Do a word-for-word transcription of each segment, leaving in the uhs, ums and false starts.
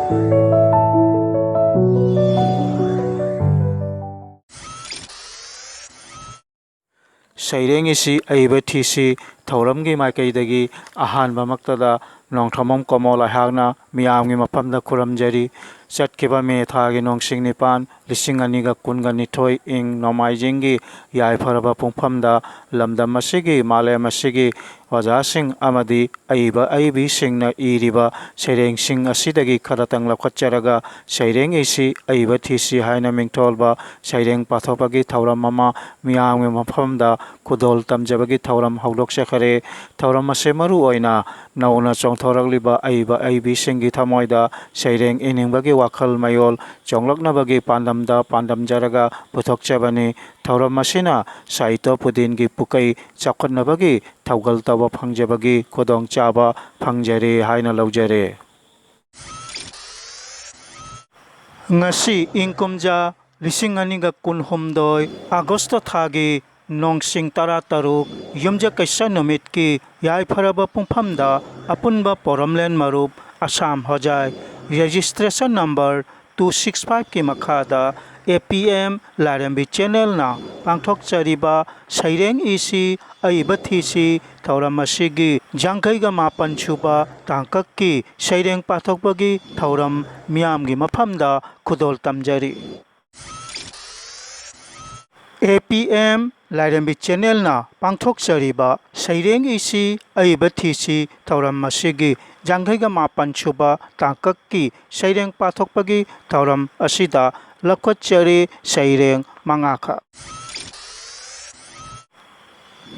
ꯁꯩꯔꯦꯡ ꯏꯁꯤ ꯑꯏꯕ ꯊꯤꯁꯤ ꯊꯧꯔꯝꯒꯤ ꯃꯥꯏꯀꯩꯗꯒꯤ ꯑꯍꯥꯟꯕꯃꯛꯇꯗ ꯅꯣꯡꯊꯣꯝꯕꯝ ꯀꯣꯃꯣꯜ ꯑꯩꯍꯥꯛꯅ ꯃꯤꯌꯥꯝꯒꯤ ꯃꯐꯝꯗ ꯈꯨꯔꯨꯝꯖꯔꯤ꯫ ꯆꯠꯈꯤꯕ ꯃꯦ ꯊꯥꯒꯤ ꯅꯣꯡꯁꯤꯡ ꯅꯤꯄꯥꯟ, ꯂꯤꯁꯤꯡ ꯑꯅꯤꯒ ꯀꯨꯟꯒ ꯅꯤꯊꯣꯏ ꯏꯪ ꯅꯣꯡꯃꯥꯏꯖꯤꯡꯒꯤ ꯌꯥꯏꯐꯔꯕ ꯄꯨꯡꯐꯝꯗ ꯂꯝꯗꯝ ꯑꯁꯤꯒꯤ, ꯃꯥꯂꯦꯝ ꯑꯁꯤꯒꯤ ꯑꯣꯖꯥꯁꯤꯡ ꯑꯃꯗꯤ ꯑꯏꯕ ꯑꯏꯕꯤꯁꯤꯡꯅ ꯏꯔꯤꯕ ꯁꯩꯔꯦꯡꯁꯤꯡ ꯑꯁꯤꯗꯒꯤ ꯈꯔꯇꯪ ꯂꯧꯈꯠꯆꯔꯒ ꯁꯩꯔꯦꯡ ꯏꯁꯤ ꯑꯏꯕ ꯊꯤꯁꯤ ꯍꯥꯏꯅ ꯃꯤꯡꯊꯣꯜꯕ ꯁꯩꯔꯦꯡ ꯄꯥꯊꯣꯛꯄꯒꯤ ꯊꯧꯔꯝ ꯑꯃ ꯃꯤꯌꯥꯝꯒꯤ ꯃꯐꯝꯗ ꯈꯨꯗꯣꯜ ꯇꯝꯖꯕꯒꯤ ꯊꯧꯔꯝ ꯍꯧꯗꯣꯛꯆꯈꯔꯦ꯫ ꯊꯧꯔꯝ ꯑꯁꯤ ꯃꯔꯨ ꯑꯣꯏꯅ ꯅꯧꯅ ꯆꯣꯡꯊꯣꯔꯛꯂꯤꯕ ꯑꯏꯕ ꯑꯏꯕꯤꯁꯤꯡꯒꯤ ꯊꯃꯣꯏꯗ ꯁꯩꯔꯦꯡ ꯏꯅꯤꯡꯕꯒꯤ ꯋꯥꯈꯜ ꯃꯌꯣꯜ ꯆꯣꯡꯂꯛꯅꯕꯒꯤ ꯄꯥꯟꯗꯝꯗ ꯄꯥꯟꯗꯝꯖꯔꯒ ꯄꯨꯊꯣꯛꯆꯕꯅꯤ꯫ ꯊꯧꯔꯝ ꯑꯁꯤꯅ ꯁꯥꯍꯤꯇ꯭ꯌ ꯄꯨꯗꯤꯟꯒꯤ ꯄꯨꯀꯩ ꯆꯥꯎꯈꯠꯅꯕꯒꯤ ꯊꯧꯒꯜ ꯇꯧꯕ ꯐꯪꯖꯕꯒꯤ ꯈꯨꯗꯣꯡꯆꯥꯕ ꯐꯪꯖꯔꯦ ꯍꯥꯏꯅ ꯂꯧꯖꯔꯦ꯫ ꯉꯁꯤ ꯏꯪ ꯀꯨꯝꯖꯥ ꯂꯤꯁꯤꯡ ꯑꯅꯤꯒ ꯀꯨꯟꯍꯨꯝꯗꯣꯏ ꯑꯥꯒꯁꯇ ꯊꯥꯒꯤ ꯅꯣꯡꯁꯤꯡ ꯇꯔꯥꯇꯔꯨꯛ ꯌꯨꯝꯖꯀꯩꯁ ꯅꯨꯃꯤꯠꯀꯤ ꯌꯥꯏꯐꯔꯕ ꯄꯨꯡꯐꯝꯗ ꯑꯄꯨꯟꯕ ꯄꯣꯔꯝꯂꯦꯟ ꯃꯔꯨꯞ ꯑꯁꯥꯝ ꯍꯣꯖꯥꯏ registration number two six five ꯀꯤ ꯃꯈꯥꯗ A P M ꯂꯥꯏꯔꯦꯝꯕꯤ channelꯅ ꯄꯥꯡꯊꯣꯛꯆꯔꯤꯕ ꯁꯩꯔꯦꯡ ꯏꯁꯤ ꯑꯏꯕ ꯊꯤꯁꯤ ꯊꯧꯔꯝ ꯑꯁꯤꯒꯤ ꯌꯥꯡꯈꯩꯒ ꯃꯥꯄꯟ ꯁꯨꯕ ꯇꯥꯡꯀꯛꯀꯤ ꯁꯩꯔꯦꯡ ꯄꯥꯊꯣꯛꯄꯒꯤ ꯊꯧꯔꯝ ꯃꯤꯌꯥꯝꯒꯤ ꯃꯐꯝꯗ ꯈꯨꯗꯣꯜ ꯇꯝꯖꯔꯤ꯫ A P M ꯂꯥꯏꯔꯦꯝꯕꯤ channelꯅ ꯄꯥꯡꯊꯣꯛꯆꯔꯤꯕ ꯁꯩꯔꯦꯡ ꯏꯁꯤ ꯑꯏꯕ ꯊꯤꯁꯤ ꯊꯧꯔꯝ ꯑꯁꯤꯒꯤ ꯌꯥꯡꯈꯩꯒ ꯃꯥꯄꯟ ꯁꯨꯕ ꯇꯥꯡꯀꯛꯀꯤ ꯁꯩꯔꯦꯡ ꯄꯥꯊꯣꯛꯄꯒꯤ ꯊꯧꯔꯝ ꯑꯁꯤꯗ ꯂꯧꯈꯠꯆꯔꯤ ꯁꯩꯔꯦꯡ ꯃꯉꯥꯈꯛ꯫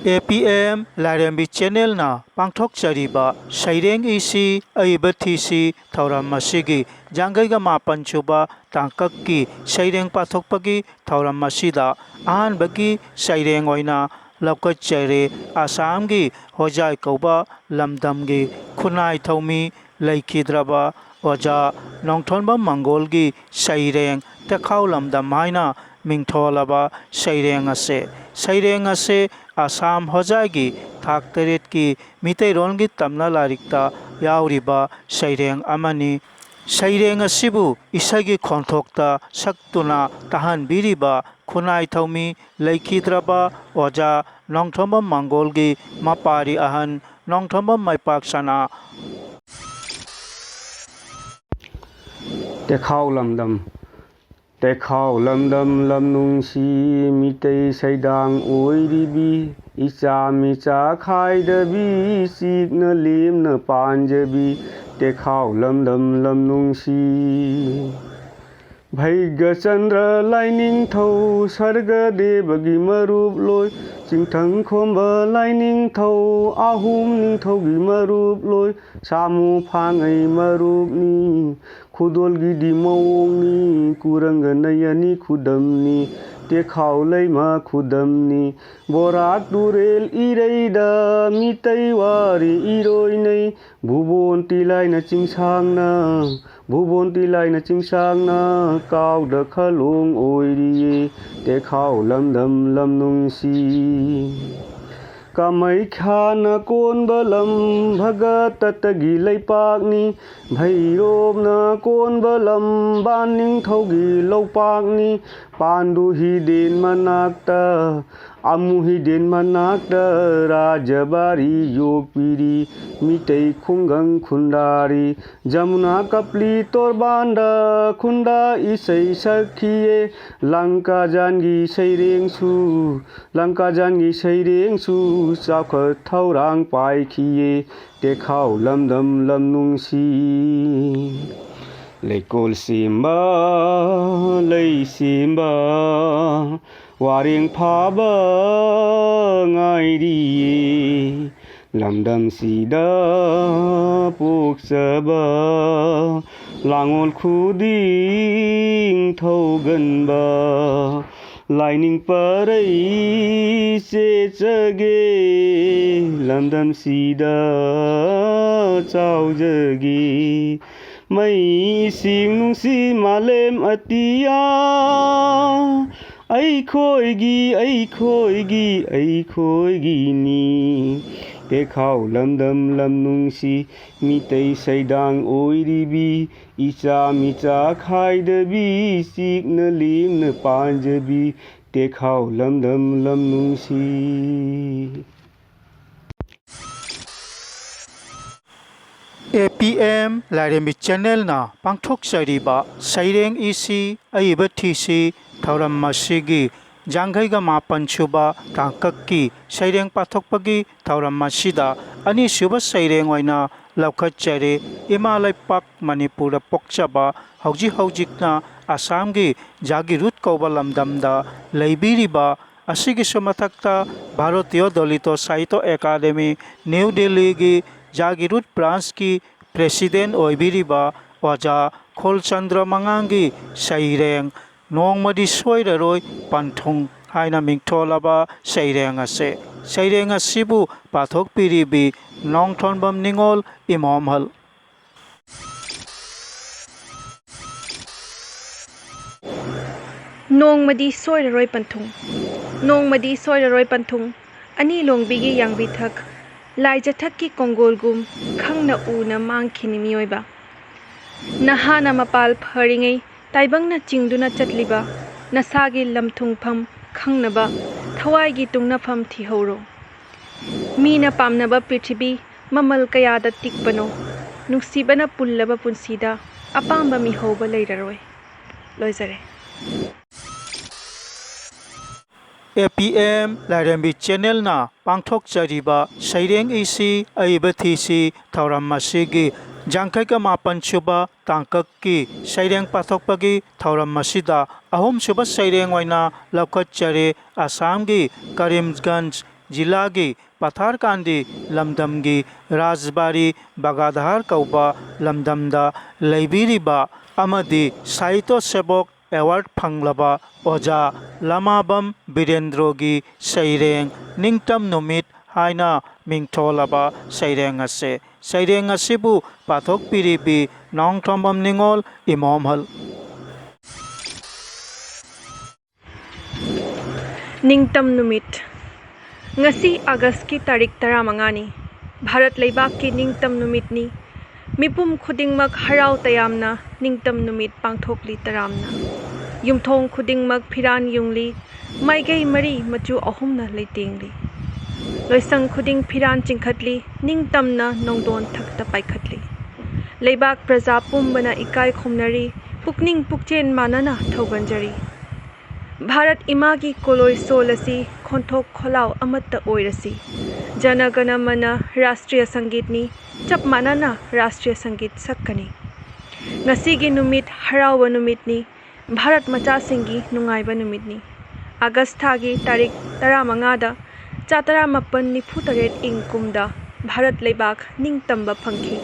A P M ꯂꯥꯏꯔꯦꯝꯕꯤ channelꯅ ꯄꯥꯡꯊꯣꯛꯆꯔꯤꯕ ꯁꯩꯔꯦꯡ ꯏꯁꯤ ꯑꯏꯕ ꯊꯤꯁꯤ ꯊꯧꯔꯝ ꯑꯁꯤꯒꯤ ꯌꯥꯡꯈꯩꯒ ꯃꯥꯄꯟ ꯁꯨꯕ ꯇꯥꯡꯀꯛꯀꯤ ꯁꯩꯔꯦꯡ ꯄꯥꯊꯣꯛꯄꯒꯤ ꯊꯧꯔꯝ ꯑꯁꯤꯗ ꯑꯍꯥꯟꯕꯒꯤ ꯁꯩꯔꯦꯡ ꯑꯣꯏꯅ ꯂꯧꯈꯠꯆꯔꯦ ꯑꯁꯥꯝꯒꯤ ꯍꯣꯖꯥꯏ ꯀꯧꯕ ꯂꯝꯗꯝꯒꯤ ꯈꯨꯟꯅꯥꯏ ꯊꯧꯃꯤ ꯂꯩꯈꯤꯗ꯭ꯔꯕ ꯑꯣꯖꯥ ꯅꯣꯡꯊꯣꯟꯕꯝ ꯃꯪꯒꯣꯜꯒꯤ ꯁꯩꯔꯦꯡ ꯇꯦꯈꯥꯎ ꯂꯝꯗꯝ ꯍꯥꯏꯅ ꯃꯤꯡꯊꯣꯜꯂꯕ ꯁꯩꯔꯦꯡ ꯑꯁꯦ꯫ ꯁꯩꯔꯦꯡ ꯑꯁꯦ ꯑꯁꯥꯝ ꯍꯣꯖꯥꯏꯒꯤ ꯊꯥꯛ ꯇꯔꯦꯠꯀꯤ ꯃꯤꯇꯩꯔꯣꯟꯒꯤ ꯇꯝꯅ ꯂꯥꯏꯔꯤꯛꯇ ꯌꯥꯎꯔꯤꯕ ꯁꯩꯔꯦꯡ ꯑꯃꯅꯤ꯫ ꯁꯩꯔꯦꯡ ꯑꯁꯤꯕꯨ ꯏꯁꯩꯒꯤ ꯈꯣꯟꯊꯣꯛꯇ ꯁꯛꯇꯨꯅ ꯇꯥꯍꯟꯕꯤꯔꯤꯕ ꯈꯨꯟꯅꯥꯏ ꯊꯧꯃꯤ ꯂꯩꯈꯤꯗ꯭ꯔꯕ ꯑꯣꯖꯥ ꯅꯣꯡꯊꯣꯝꯕꯝ ꯃꯪꯒꯣꯜꯒꯤ ꯃꯄꯥꯔꯤ ꯑꯍꯟ ꯅꯣꯡꯊꯣꯝꯕꯝ ꯃꯩꯄꯥꯛ ꯁꯅꯥ꯫ ꯇꯦꯈꯥꯎ ꯂꯝꯗꯝ꯫ ꯇꯦꯈꯥꯎ ꯂꯝꯗꯝ ꯂꯝ ꯅꯨꯡꯁꯤ, ꯃꯤꯇꯩ ꯁꯩꯗꯥꯡ ꯑꯣꯏꯔꯤꯕꯤ, ꯏꯆꯥ ꯃꯤꯆꯥ ꯈꯥꯏꯗꯕꯤ, ꯆꯤꯛꯅ ꯂꯦꯝꯅ ꯄꯥꯟꯖꯕꯤ, ꯇꯦꯈꯥꯎ ꯂꯝꯗꯝ ꯂꯝ ꯅꯨꯡꯁꯤ꯫ ꯚꯩꯒꯆꯟꯗ꯭ꯔ ꯂꯥꯏꯅꯤꯡꯊꯧ, ꯁꯔꯒꯗꯦꯕꯒꯤ ꯃꯔꯨꯞ ꯂꯣꯏ, ꯆꯤꯡꯊꯪ ꯈꯣꯝꯕ ꯂꯥꯏꯅꯤꯡꯊꯧ, ꯑꯍꯨꯝ ꯅꯤꯡꯊꯧꯒꯤ ꯃꯔꯨꯞ ꯂꯣꯏ, ꯁꯥꯃꯨ ꯐꯥꯡꯉꯩ ꯃꯔꯨꯞꯅꯤ, ꯈꯨꯗꯣꯜꯒꯤꯗꯤ ꯃꯑꯣꯡꯅꯤ, ꯀꯨꯔꯪꯒ ꯅꯌꯅꯤ ꯈꯨꯗꯝꯅꯤ, ꯇꯦꯈꯥꯎ ꯂꯩꯃ ꯈꯨꯗꯝꯅꯤ꯫ ꯕꯣꯔꯥꯛ ꯇꯨꯔꯦꯜ ꯏꯔꯩꯗ ꯃꯤꯇꯩ ꯋꯥꯔꯤ ꯏꯔꯣꯏꯅꯩ, ꯚꯨꯕꯣꯟ ꯇꯤꯂꯥꯏꯅ ꯆꯤꯡꯁꯥꯡꯅ, ꯚꯨꯕꯣꯟ ꯇꯤꯂꯥꯏꯅ ꯆꯤꯡꯁꯥꯡꯅ, ꯀꯥꯎꯗ ꯈꯂꯣꯡ ꯑꯣꯏꯔꯤꯌꯦ, ꯇꯦꯈꯥꯎ ꯂꯝꯗꯝ ꯂꯝ ꯅꯨꯡꯁꯤ꯫ ꯀꯥꯃꯩꯈ꯭ꯌꯥꯅ ꯀꯣꯟꯕ ꯂꯝ ꯚꯒꯇꯇꯒꯤ ꯂꯩꯄꯥꯛꯅꯤ, ꯚꯩꯔꯣꯞꯅ ꯀꯣꯟꯕ ꯂꯝ ꯕꯥꯟ ꯅꯤꯡꯊꯧꯒꯤ ꯂꯧꯄꯥꯛꯅꯤ, ꯄꯥꯟꯗꯨ ꯍꯤꯗꯦꯟ ꯃꯅꯥꯛꯇ, ꯑꯃꯨ ꯍꯤꯗꯦꯟ ꯃꯅꯥꯛꯇ ꯔꯥꯖꯕꯥꯔꯤ ꯌꯣꯛꯄꯤꯔꯤ, ꯃꯤꯇꯩ ꯈꯨꯡꯒꯪ ꯈꯨꯟꯗꯥꯔꯤ, ꯖꯃꯨꯅꯥ ꯀꯞꯂꯤ ꯇꯣꯔꯕꯥꯟꯗ ꯈꯨꯟꯗꯥ ꯏꯁꯩ ꯁꯛꯈꯤꯌꯦ, ꯂꯪꯀꯥꯖꯥꯟꯒꯤ ꯁꯩꯔꯦꯡꯁꯨ, ꯂꯪꯀꯥꯖꯥꯟꯒꯤ ꯁꯩꯔꯦꯡꯁꯨ ꯆꯥꯎꯈꯠ ꯊꯧꯔꯥꯡ ꯄꯥꯏꯈꯤꯌꯦ, ꯇꯦꯈꯥꯎ ꯂꯝꯗꯝ ꯂꯝ ꯅꯨꯡꯁꯤ꯫ ꯂꯩꯀꯣꯜ ꯁꯦꯝꯕ, ꯂꯩ ꯁꯦꯝꯕ, ꯋꯥꯔꯦꯡ ꯐꯥꯕ ꯉꯥꯏꯔꯤꯌꯦ꯫ ꯂꯝꯗꯝꯁꯤꯗ ꯄꯣꯛꯆꯕ ꯂꯥꯡꯑꯣꯜ ꯈꯨꯗꯤꯡ ꯊꯧꯒꯟꯕ ꯂꯥꯏꯅꯤꯡ ꯄꯔꯩ ꯆꯦꯠꯆꯒꯦ, ꯂꯝꯗꯝꯁꯤꯗ ꯆꯥꯎꯖꯒꯦ꯫ ꯃꯩ ꯏꯁꯤꯡ ꯅꯨꯡꯁꯤ ꯃꯥꯂꯦꯝ ꯑꯇꯤꯌꯥ, ꯑꯩꯈꯣꯏꯒꯤ, ꯑꯩꯈꯣꯏꯒꯤ, ꯑꯩꯈꯣꯏꯒꯤꯅꯤ꯫ ꯇꯦꯈꯥꯎ ꯂꯝꯗꯝ ꯂꯝ ꯅꯨꯡꯁꯤ, ꯃꯤꯇꯩ ꯁꯩꯗꯥꯡ ꯑꯣꯏꯔꯤꯕꯤ, ꯏꯆꯥ ꯃꯤꯆꯥ ꯈꯥꯏꯗꯕꯤ, ꯆꯤꯛꯅ ꯂꯦꯝꯅ ꯄꯥꯟꯖꯕꯤ, ꯇꯦꯈꯥꯎ ꯂꯝꯗꯝ ꯂꯝ ꯅꯨꯡꯁꯤ꯫ ꯑꯦ ꯄꯤ ꯑꯦꯝ ꯂꯥꯏꯔꯦꯝꯕꯤ ꯆꯦꯅꯦꯜꯅ ꯄꯥꯡꯊꯣꯛꯆꯔꯤꯕ ꯁꯩꯔꯦꯡ ꯏꯁꯤ ꯑꯏꯕ ꯊꯤꯁꯤ ꯊꯧꯔꯝ ꯑꯁꯤꯒꯤ ꯌꯥꯡꯈꯩꯒ ꯃꯥꯄꯟ ꯁꯨꯕ ꯇꯥꯡꯀꯛꯀꯤ ꯁꯩꯔꯦꯡ ꯄꯥꯊꯣꯛꯄꯒꯤ ꯊꯧꯔꯝ ꯑꯁꯤꯗ ꯑꯅꯤꯁꯨꯕ ꯁꯩꯔꯦꯡ ꯑꯣꯏꯅ ꯂꯧꯈꯠꯆꯔꯤ꯫ ꯏꯃꯥ ꯂꯩꯄꯥꯛ ꯃꯅꯤꯄꯨꯔꯗ ꯄꯣꯛꯆꯕ, ꯍꯧꯖꯤꯛ ꯍꯧꯖꯤꯛꯅ ꯑꯁꯥꯝꯒꯤ ꯖꯥꯒꯤꯔꯨꯠ ꯀꯧꯕ ꯂꯝꯗꯝꯗ ꯂꯩꯕꯤꯔꯤꯕ, ꯑꯁꯤꯒꯤꯁꯨ ꯃꯊꯛꯇ ꯚꯥꯔꯇꯤꯌ ꯗꯂꯤꯇ ꯁꯥꯍꯤꯇ꯭ꯌ ꯑꯦꯀꯥꯗꯦꯃꯤ, ꯅ꯭ꯌꯨ ꯗꯤꯜꯂꯤꯒꯤ ꯖꯥꯒꯤꯔꯨꯠ ꯕ꯭ꯔꯥꯟꯁꯀꯤ ꯄ꯭ꯔꯦꯁꯤꯗꯦꯟ ꯑꯣꯏꯕꯤꯔꯤꯕ ꯑꯣꯖꯥ ꯈꯣꯜꯆꯟꯗ꯭ꯔ ꯃꯉꯥꯡꯒꯤ ꯁꯩꯔꯦꯡ ꯅꯣꯡꯃꯗꯤ ꯁꯣꯏꯔꯔꯣꯏ ꯄꯟꯊꯨꯡ ꯍꯥꯏꯅ ꯃꯤꯡꯊꯣꯜꯂꯕ ꯁꯩꯔꯦꯡ ꯑꯁꯤ, ꯁꯩꯔꯦꯡ ꯑꯁꯤꯕꯨ ꯄꯥꯊꯣꯛꯄꯤꯔꯤꯕꯤ ꯅꯣꯡꯊꯣꯟꯕꯝ ꯅꯤꯉꯣꯜ ꯏꯃꯣꯝꯍꯜ꯫ ꯅꯣꯡꯃꯗꯤ ꯁꯣꯏꯔꯔꯣꯏ ꯄꯟꯊꯨꯡ, ꯅꯣꯡꯃꯗꯤ ꯁꯣꯏꯔꯔꯣꯏ ꯄꯟꯊꯨꯡ, ꯑꯅꯤ ꯂꯣꯡꯕꯤꯒꯤ ꯌꯥꯡꯕꯤꯊꯛ, ꯂꯥꯏꯖꯊꯛꯀꯤ ꯀꯣꯡꯒꯣꯜꯒꯨꯝ ꯈꯪꯅ ꯎꯅ ꯃꯥꯡꯈꯤꯅꯤ ꯃꯤꯑꯣꯏꯕ꯫ ꯅꯍꯥꯅ ꯃꯄꯥꯜ ꯐꯔꯤꯉꯩ ꯇꯥꯏꯕꯪꯅ ꯆꯤꯡꯗꯨꯅ ꯆꯠꯂꯤꯕ ꯅꯁꯥꯒꯤ ꯂꯝꯊꯨꯡꯐꯝ ꯈꯪꯅꯕ ꯊꯋꯥꯏꯒꯤ ꯇꯨꯡꯅꯐꯝ ꯊꯤꯍꯧꯔꯣ꯫ ꯃꯤꯅ ꯄꯥꯝꯅꯕ ꯄ꯭ꯔꯤꯊꯤꯕꯤ ꯃꯃꯜ ꯀꯌꯥꯗ ꯇꯤꯛꯄꯅꯣ? ꯅꯨꯡꯁꯤꯕꯅ ꯄꯨꯜꯂꯕ ꯄꯨꯟꯁꯤꯗ ꯑꯄꯥꯝꯕ ꯃꯤꯍꯧꯕ ꯂꯩꯔꯔꯣꯏ꯫ ꯂꯣꯏꯖꯔꯦ꯫ ꯑꯦ ꯄꯤ ꯑꯦꯝ ꯂꯥꯏꯔꯦꯝꯕꯤ ꯆꯦꯅꯦꯜꯅ ꯄꯥꯡꯊꯣꯛꯆꯔꯤꯕ ꯁꯩꯔꯦꯡ ꯏꯁꯤ ꯑꯏꯕ ꯊꯤꯁꯤ ꯊꯧꯔꯝ ꯑꯁꯤꯒꯤ ꯌꯥꯡꯈꯩꯒ ꯃꯥꯄꯟ ꯁꯨꯕ ꯇꯥꯡꯀꯛꯀꯤ ꯁꯩꯔꯦꯡ ꯄꯥꯊꯣꯛꯄꯒꯤ ꯊꯧꯔꯝ ꯑꯁꯤꯗ ꯑꯍꯨꯝꯁꯨꯕ ꯁꯩꯔꯦꯡ ꯑꯣꯏꯅ ꯂꯧꯈꯠꯆꯔꯦ꯫ ꯑꯁꯥꯝꯒꯤ ꯀꯔꯤꯝꯒꯟꯖ ꯖꯤꯂꯥꯒꯤ ꯄꯊꯥꯔꯀꯥꯟꯗꯤ ꯂꯝꯗꯝꯒꯤ ꯔꯥꯖꯕꯥꯔꯤ ꯕꯒꯥꯙꯥꯔ ꯀꯧꯕ ꯂꯝꯗꯝꯗ ꯂꯩꯕꯤꯔꯤꯕ ꯑꯃꯗꯤ ꯁꯥꯍꯤꯇ꯭ꯌ ꯁꯦꯕꯣꯛ ꯑꯦꯋꯥꯔꯗ ꯐꯪꯂꯕ ꯑꯣꯖꯥ ꯂꯃꯥꯕꯝ ꯕꯤꯔꯦꯟꯗ꯭ꯔꯣꯒꯤ ꯁꯩꯔꯦꯡ ꯅꯤꯡꯇꯝ ꯅꯨꯃꯤꯠ ꯍꯥꯏꯅ ꯃꯤꯡꯊꯣꯜꯂꯕ ꯁꯩꯔꯦꯡ ꯑꯁꯤ, ꯁꯩꯔꯦꯡ ꯑꯁꯤꯕꯨ ꯄꯥꯊꯣꯛꯄꯤꯔꯤꯕꯤ ꯅꯣꯡꯊꯣꯝꯕꯝ ꯅꯤꯉꯣꯜ ꯏꯃꯣꯝꯍꯜ꯫ ꯅꯤꯡꯇꯝ ꯅꯨꯃꯤꯠ꯫ ꯉꯁꯤ ꯑꯥꯒꯁꯀꯤ ꯇꯥꯔꯤꯛ ꯇꯔꯥꯃꯉꯥꯅꯤ꯫ ꯚꯥꯔꯠ ꯂꯩꯕꯥꯛꯀꯤ ꯅꯤꯡꯇꯝ ꯅꯨꯃꯤꯠꯅꯤ꯫ ꯃꯤꯄꯨꯝ ꯈꯨꯗꯤꯡꯃꯛ ꯍꯔꯥꯎ ꯇꯌꯥꯝꯅ ꯅꯤꯡꯇꯝ ꯅꯨꯃꯤꯠ ꯄꯥꯡꯊꯣꯛꯂꯤ ꯇꯔꯥꯝꯅ꯫ ꯌꯨꯝꯊꯣꯡ ꯈꯨꯗꯤꯡꯃꯛ ꯐꯤꯔꯥꯟ ꯌꯨꯡꯂꯤ, ꯃꯥꯏꯀꯩ ꯃꯔꯤ ꯃꯆꯨ ꯑꯍꯨꯝꯅ ꯂꯩꯇꯦꯡꯂꯤ꯫ ꯂꯣꯏꯁꯪ ꯈꯨꯗꯤꯡ ꯐꯤꯔꯥꯟ ꯆꯤꯡꯈꯠꯂꯤ, ꯅꯤꯡꯇꯝꯅ ꯅꯣꯡꯗꯣꯟ ꯊꯛꯇ ꯄꯥꯏꯈꯠꯂꯤ꯫ ꯂꯩꯕꯥꯛ ꯄ꯭ꯔꯖꯥ ꯄꯨꯝꯕꯅ ꯏꯀꯥꯏ ꯈꯨꯝꯅꯔꯤ, ꯄꯨꯛꯅꯤꯡ ꯄꯨꯛꯆꯦꯟ ꯃꯥꯟꯅꯅ ꯊꯧꯒꯟꯖꯔꯤ꯫ ꯚꯥꯔꯠ ꯏꯃꯥꯒꯤ ꯀꯣꯂꯣꯏ ꯁꯣꯜ ꯑꯁꯤ ꯈꯣꯟꯊꯣꯛ ꯈꯣꯜꯂꯥꯎ ꯑꯃꯠꯇ ꯑꯣꯏꯔꯁꯤ꯫ ꯖꯅ ꯒꯅ ꯃꯅ ꯔꯥꯁꯇ꯭ꯔꯤꯌ ꯁꯪꯒꯤꯠꯅꯤ, ꯆꯞ ꯃꯥꯟꯅꯅ ꯔꯥꯁꯇ꯭ꯔꯤꯌ ꯁꯪꯒꯤꯠ ꯁꯛꯀꯅꯤ꯫ ꯉꯁꯤꯒꯤ ꯅꯨꯃꯤꯠ ꯍꯔꯥꯎꯕ ꯅꯨꯃꯤꯠꯅꯤ, ꯚꯥꯔꯠ ꯃꯆꯥꯁꯤꯡꯒꯤ ꯅꯨꯡꯉꯥꯏꯕ ꯅꯨꯃꯤꯠꯅꯤ꯫ ꯑꯥꯒꯁ ꯊꯥꯒꯤ ꯇꯥꯔꯤꯛ ꯇꯔꯥꯃꯉꯥꯗ ꯆꯥ ꯇꯔꯥꯃꯥꯄꯟ ꯅꯤꯐꯨ ꯇꯔꯦꯠ ꯏꯪ ꯀꯨꯝꯗ ꯚꯥꯔꯠ ꯂꯩꯕꯥꯛ ꯅꯤꯡꯇꯝꯕ ꯐꯪꯈꯤ꯫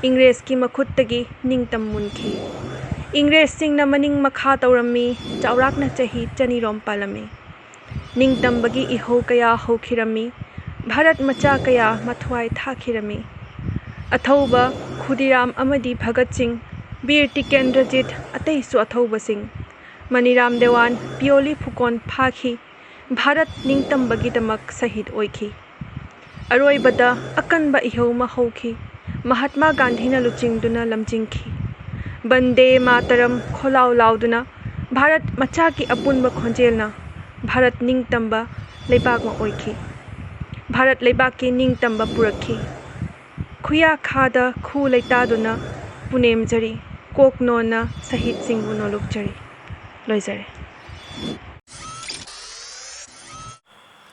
ꯏꯪꯔꯦꯖꯀꯤ ꯃꯈꯨꯠꯇꯒꯤ ꯅꯤꯡꯇꯝ ꯃꯨꯟꯈꯤ꯫ ꯏꯪꯔꯦꯖꯁꯤꯡꯅ ꯃꯅꯤꯡ ꯃꯈꯥ ꯇꯧꯔꯝꯃꯤ, ꯆꯥꯎꯔꯥꯛꯅ ꯆꯍꯤ ꯆꯅꯤꯔꯣꯝ ꯄꯥꯜꯂꯝꯃꯤ꯫ ꯅꯤꯡꯇꯝꯕꯒꯤ ꯏꯍꯧ ꯀꯌꯥ ꯍꯧꯈꯤꯔꯝꯃꯤ꯫ ꯚꯥꯔꯠ ꯃꯆꯥ ꯀꯌꯥ ꯃꯊ꯭ꯋꯥꯏ ꯊꯥꯈꯤꯔꯝꯃꯤ꯫ ꯑꯊꯧꯕ ꯈꯨꯗꯤꯔꯥꯝ ꯑꯃꯗꯤ ꯚꯒꯠ ꯁꯤꯡ, ꯕꯤꯔ ꯇꯤꯀꯦꯟꯗ꯭ꯔꯖꯤꯠ, ꯑꯇꯩꯁꯨ ꯑꯊꯧꯕꯁꯤꯡ꯫ ꯃꯅꯤꯔꯥꯝ ꯗꯦꯋꯥꯟ, ꯄꯤꯌꯣꯂꯤ ꯐꯨꯀꯣꯟ ꯐꯥꯈꯤ꯫ ꯚꯥꯔꯠ ꯅꯤꯡꯇꯝꯕꯒꯤꯗꯃꯛ ꯁꯍꯤꯗ ꯑꯣꯏꯈꯤ꯫ ꯑꯔꯣꯏꯕꯗ ꯑꯀꯟꯕ ꯏꯍꯧ ꯑꯃ ꯍꯧꯈꯤ꯫ ꯃꯍꯥꯠꯃꯥ ꯒꯥꯟꯙꯤꯅ ꯂꯨꯆꯤꯡꯗꯨꯅ ꯂꯝꯖꯤꯡꯈꯤ꯫ ꯕꯟꯗꯦ ꯃꯥꯇꯔꯝ ꯈꯣꯜꯂꯥꯎ ꯂꯥꯎꯗꯨꯅ ꯚꯥꯔꯠ ꯃꯆꯥꯒꯤ ꯑꯄꯨꯟꯕ ꯈꯣꯟꯖꯦꯜꯅ ꯚꯥꯔꯠ ꯅꯤꯡꯇꯝꯕ ꯂꯩꯕꯥꯛ ꯑꯃ ꯑꯣꯏꯈꯤ꯫ ꯚꯥꯔꯠ ꯂꯩꯕꯥꯛꯀꯤ ꯅꯤꯡꯇꯝꯕ ꯄꯨꯔꯛꯈꯤ꯫ ꯈꯨꯌꯥꯈꯥꯗ ꯈꯨ ꯂꯩꯇꯥꯗꯨꯅ ꯄꯨꯅꯦꯝꯖꯔꯤ, ꯀꯣꯛ ꯅꯣꯟꯅ ꯁꯍꯤꯗꯁꯤꯡꯕꯨ ꯅꯣꯂꯨꯛꯆꯔꯤ꯫ ꯂꯣꯏꯖꯔꯦ꯫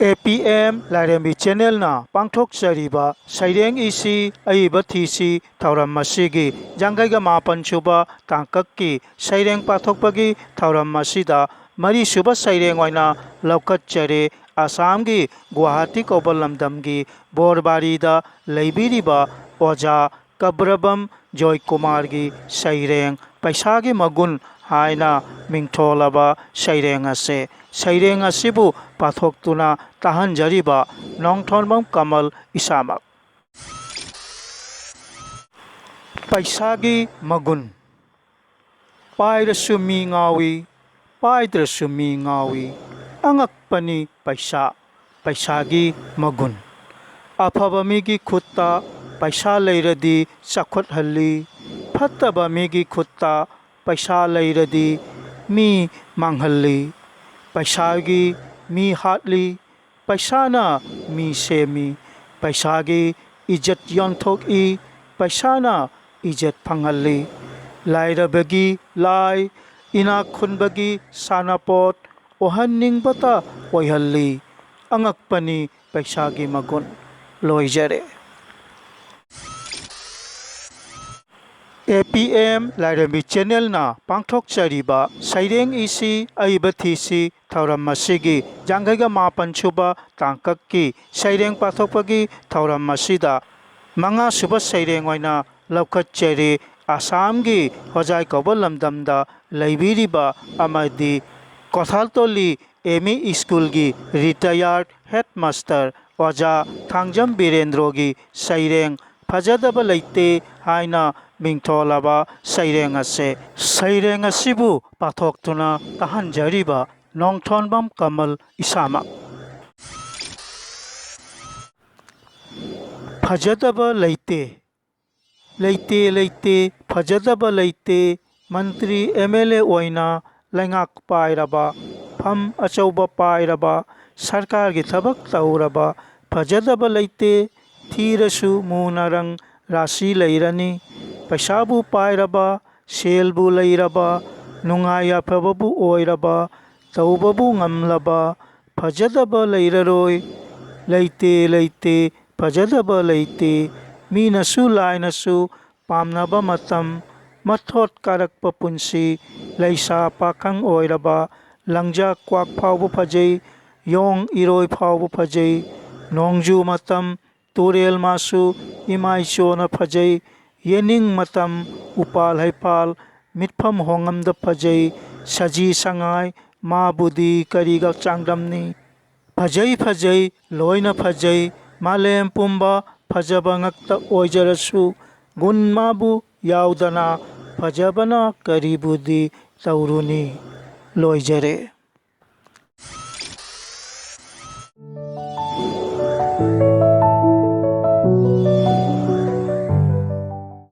ꯑꯦ ꯄꯤ ꯑꯦꯝ ꯂꯥꯏꯔꯦꯝꯕꯤ ꯆꯦꯅꯦꯜꯅ ꯄꯥꯡꯊꯣꯛꯆꯔꯤꯕ ꯁꯩꯔꯦꯡ ꯏꯁꯤ ꯑꯏꯕ ꯊꯤꯁꯤ ꯊꯧꯔꯝ ꯑꯁꯤꯒꯤ ꯌꯥꯡꯈꯩꯒ ꯃꯥꯄꯟ ꯁꯨꯕ ꯇꯥꯡꯀꯛꯀꯤ ꯁꯩꯔꯦꯡ ꯄꯥꯊꯣꯛꯄꯒꯤ ꯊꯧꯔꯝ ꯑꯁꯤꯗ ꯃꯔꯤꯁꯨꯕ ꯁꯩꯔꯦꯡ ꯑꯣꯏꯅ ꯂꯧꯈꯠꯆꯔꯦ꯫ ꯑꯁꯥꯝꯒꯤ ꯒꯨꯋꯥꯍꯥꯇꯤ ꯀꯧꯕ ꯂꯝꯗꯝꯒꯤ ꯕꯣꯔꯕꯥꯔꯤꯗ ꯂꯩꯕꯤꯔꯤꯕ ꯑꯣꯖꯥ ꯀꯕ꯭ꯔꯕꯝ ꯖꯣꯏꯀꯨꯃꯥꯔꯒꯤ ꯁꯩꯔꯦꯡ ꯄꯩꯁꯥꯒꯤ ꯃꯒꯨꯟ ꯍꯥꯏꯅ ꯃꯤꯡꯊꯣꯜꯂꯕ ꯁꯩꯔꯦꯡ ꯑꯁꯦ, ꯁꯩꯔꯦꯡ ꯑꯁꯤꯕꯨ ꯄꯥꯊꯣꯛꯇꯨꯅ ꯇꯥꯍꯟꯖꯔꯤꯕ ꯅꯣꯡꯊꯣꯟꯕꯝ ꯀꯃꯜ ꯏꯁꯥꯃꯛ꯫ ꯄꯩꯁꯥꯒꯤ ꯃꯒꯨꯟ꯫ ꯄꯥꯏꯔꯁꯨ ꯃꯤ ꯉꯥꯎꯏ, ꯄꯥꯏꯗ꯭ꯔꯁꯨ ꯃꯤ ꯉꯥꯎꯏ꯫ ꯑꯉꯛꯄꯅꯤ ꯄꯩꯁꯥ, ꯄꯩꯁꯥꯒꯤ ꯃꯒꯨꯟ꯫ ꯑꯐꯕ ꯃꯤꯒꯤ ꯈꯨꯠꯇ ꯄꯩꯁꯥ ꯂꯩꯔꯗꯤ ꯆꯥꯎꯈꯠꯍꯜꯂꯤ, ꯐꯠꯇꯕ ꯃꯤꯒꯤ ꯈꯨꯠꯇ ꯄꯩꯁꯥ ꯂꯩꯔꯗꯤ ꯃꯤ ꯃꯥꯡꯍꯜꯂꯤ꯫ ꯄꯩꯁꯥꯒꯤ ꯃꯤ ꯍꯥꯠꯂꯤ, ꯄꯩꯁꯥꯅ ꯃꯤ ꯁꯦꯝꯃꯤ꯫ ꯄꯩꯁꯥꯒꯤ ꯏꯖꯠ ꯌꯣꯟꯊꯣꯛꯏ, ꯄꯩꯁꯥꯅ ꯏꯖꯠ ꯐꯪꯍꯜꯂꯤ꯫ ꯂꯥꯏꯔꯕꯒꯤ ꯂꯥꯏ, ꯏꯅꯥꯛ ꯈꯨꯟꯕꯒꯤ ꯁꯥꯟꯅꯄꯣꯠ ꯑꯣꯏꯍꯟꯅꯤꯡꯕꯇ ꯑꯣꯏꯍꯜꯂꯤ꯫ ꯑꯉꯛꯄꯅꯤ ꯄꯩꯁꯥꯒꯤ ꯃꯒꯨꯟ꯫ ꯂꯣꯏꯖꯔꯦ꯫ ꯑꯦ ꯄꯤ ꯑꯦꯝ ꯂꯥꯏꯔꯦꯝꯕꯤ ꯆꯦꯅꯦꯜꯅ ꯄꯥꯡꯊꯣꯛꯆꯔꯤꯕ ꯁꯩꯔꯦꯡ ꯏꯁꯤ ꯑꯏꯕ ꯊꯤꯁꯤ ꯊꯧꯔꯝ ꯑꯁꯤꯒꯤ ꯌꯥꯡꯈꯩꯒ ꯃꯥꯄꯟ ꯁꯨꯕ ꯇꯥꯡꯀꯛꯀꯤ ꯁꯩꯔꯦꯡ ꯄꯥꯊꯣꯛꯄꯒꯤ ꯊꯧꯔꯝ ꯑꯁꯤꯗ ꯃꯉꯥ ꯁꯨꯕ ꯁꯩꯔꯦꯡ ꯑꯣꯏꯅ ꯂꯧꯈꯠꯆꯔꯤ꯫ ꯑꯁꯥꯝꯒꯤ ꯍꯣꯖꯥꯏ ꯀꯧꯕ ꯂꯝꯗꯝꯗ ꯂꯩꯕꯤꯔꯤꯕ ꯑꯃꯗꯤ ꯀꯣꯊꯥꯜꯇꯣꯂꯤ ꯑꯦꯝ ꯏ ꯁ꯭ꯀꯨꯜꯒꯤ ꯔꯤꯇꯥꯌꯔꯗ ꯍꯦꯗꯃꯥꯁꯇꯔ ꯑꯣꯖꯥ ꯊꯥꯡꯖꯝ ꯕꯤꯔꯦꯟꯗ꯭ꯔꯣꯒꯤ ꯁꯩꯔꯦꯡ ꯐꯖꯗꯕ ꯂꯩꯇꯦ ꯍꯥꯏꯅ ꯃꯤꯡꯊꯣꯜꯂꯕ ꯁꯩꯔꯦꯡ ꯑꯁꯦ꯫ ꯁꯩꯔꯦꯡ ꯑꯁꯤꯕꯨ ꯄꯥꯊꯣꯛꯇꯨꯅ ꯇꯥꯍꯟꯖꯔꯤꯕ ꯅꯣꯡꯊꯣꯟꯕꯝ ꯀꯃꯜ ꯏꯁꯥꯃꯛ꯫ ꯐꯖꯗꯕ ꯂꯩꯇꯦ, ꯂꯩꯇꯦ, ꯂꯩꯇꯦ, ꯐꯖꯗꯕ ꯂꯩꯇꯦ꯫ ꯃꯟꯇ꯭ꯔꯤ ꯑꯦꯝ ꯑꯦꯜ ꯑꯦ ꯑꯣꯏꯅ ꯂꯩꯉꯥꯛ ꯄꯥꯏꯔꯕ, ꯐꯝ ꯑꯆꯧꯕ ꯄꯥꯏꯔꯕ, ꯁꯔꯀꯥꯔꯒꯤ ꯊꯕꯛ ꯇꯧꯔꯕ, ꯐꯖꯗꯕ ꯂꯩꯇꯦ꯫ ꯊꯤꯔꯁꯨ ꯃꯨꯅ ꯔꯪ ꯔꯥꯁꯤ ꯂꯩꯔꯅꯤ꯫ ꯄꯩꯁꯥꯕꯨ ꯄꯥꯏꯔꯕ, ꯁꯦꯜꯕꯨ ꯂꯩꯔꯕ, ꯅꯨꯡꯉꯥꯏ ꯌꯥꯏꯐꯕꯕꯨ ꯑꯣꯏꯔꯕ, ꯇꯧꯕꯕꯨ ꯉꯝꯂꯕ, ꯐꯖꯗꯕ ꯂꯩꯔꯔꯣꯏ꯫ ꯂꯩꯇꯦ, ꯂꯩꯇꯦ, ꯐꯖꯗꯕ ꯂꯩꯇꯦ꯫ ꯃꯤꯅꯁꯨ ꯂꯥꯏꯅꯁꯨ ꯄꯥꯝꯅꯕ ꯃꯇꯝ, ꯃꯊꯣꯠ ꯀꯥꯔꯛꯄ ꯄꯨꯟꯁꯤ, ꯂꯩꯁꯥ ꯄꯥꯈꯪ ꯑꯣꯏꯔꯕ, ꯂꯪꯖꯥ ꯀ꯭ꯋꯥꯛ ꯐꯥꯎꯕ ꯐꯖꯩ, ꯌꯣꯡ ꯏꯔꯣꯏ ꯐꯥꯎꯕ ꯐꯖꯩ, ꯅꯣꯡꯖꯨ ꯃꯇꯝ, ꯇꯨꯔꯦꯜ ꯃꯥꯁꯨ ꯏꯃꯥ ꯏꯆꯣꯅ ꯐꯖꯩ, ꯌꯦꯅꯤꯡ ꯃꯇꯝ, ꯎꯄꯥꯜ ꯍꯩꯄꯥꯜ, ꯃꯤꯠꯐꯝ ꯍꯣꯡꯉꯝꯗ ꯐꯖꯩ, ꯁꯖꯤ ꯁꯉꯥꯏ, ꯃꯥꯕꯨꯗꯤ ꯀꯔꯤꯒ ꯆꯥꯡꯗꯝꯅꯤ? ꯐꯖꯩ, ꯐꯖꯩ, ꯂꯣꯏꯅ ꯐꯖꯩ, ꯃꯥꯂꯦꯝ ꯄꯨꯝꯕ ꯐꯖꯕ ꯉꯛꯇ ꯑꯣꯏꯖꯔꯁꯨ, ꯒꯨꯟ ꯃꯥꯕꯨ ꯌꯥꯎꯗꯅ ꯐꯖꯕꯅ ꯀꯔꯤꯕꯨꯗꯤ ꯇꯧꯔꯨꯅꯤ? ꯂꯣꯏꯖꯔꯦ꯫